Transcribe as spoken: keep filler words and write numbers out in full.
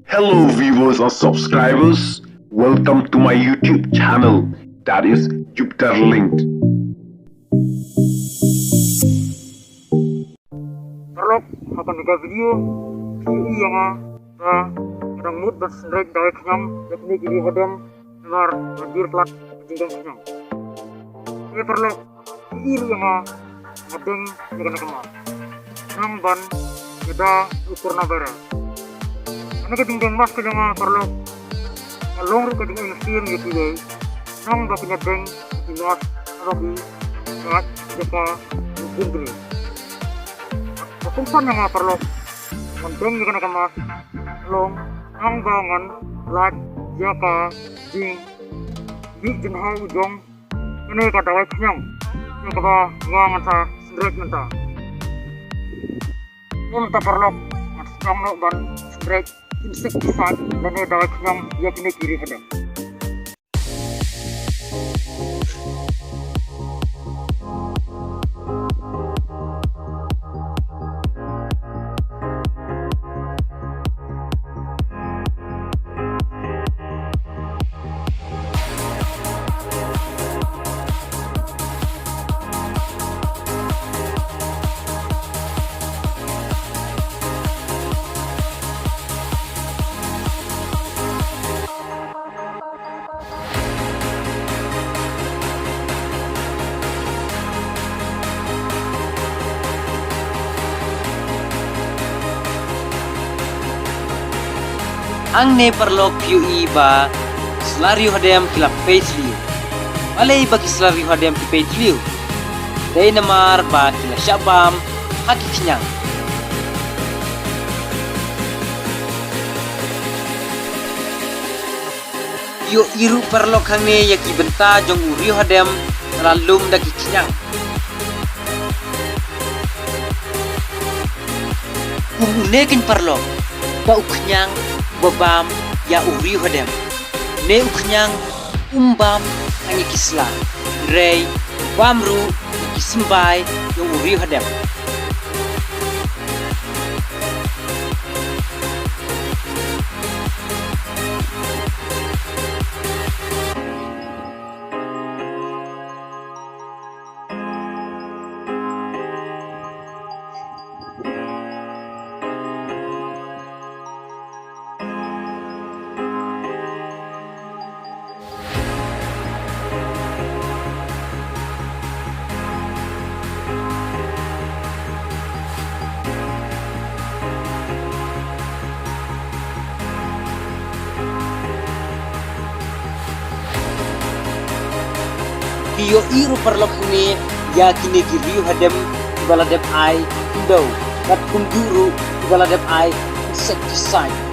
Hello viewers and subscribers, welcome to my YouTube channel, that is Jupiter Linked. Paralok, ha kane ka video phi ïohi ïa nga ba nga dang mut ban synreit dawai khñiang ïa kine ki riew hadem namar nga dier palat ka jingdeng khñiang. Te paralok, phi ïohi ruh ïa nga, nga deng ïa kane ka mask nang ban ïada u coronavirus. Kane ka jingdeng mask ka jong nga paralok ka long ruh ka jingïeit mynsiem ïa kiwei nang ba ki ïadeng ïa ki mask haba ki ïaid jaka bun bun. Ka kongsan jong nga paralok ngan deng ïa kane ka mask ka long nang ba ngan lait ïa ka jingmih jingthaw jong kane ka dawai khñiang ïa kaba nga ngan sa synreit mynta. Te mynta paralok ngan sdang noh ban synreit insecticide lane dawai khñiang ïa kine ki riew hadem. Hangne paralok phi ïohi ba ki sla riew hadem ki la peit thliew. Balei ba ki sla riew hadem ki peit thliew? Dei namar ba ki la shah bam ha ki khñiang. Phi ïohi ruh paralok hangne ïa ki bynta jong u riew hadem ba la lum da ki khñiang. Kum une keiñ paralok ba u khñiang uba bam ïa u riew hadem. Une u khñiang um bam hangne ki sla, hynrei u bam ruh ïa ki symbai jong u riew hadem. Phi ïohi ruh paralok hangne ïa kine ki riew hadem kiba la dep ai khyndew bad kumjuh ruh kiba la dep ai insecticide.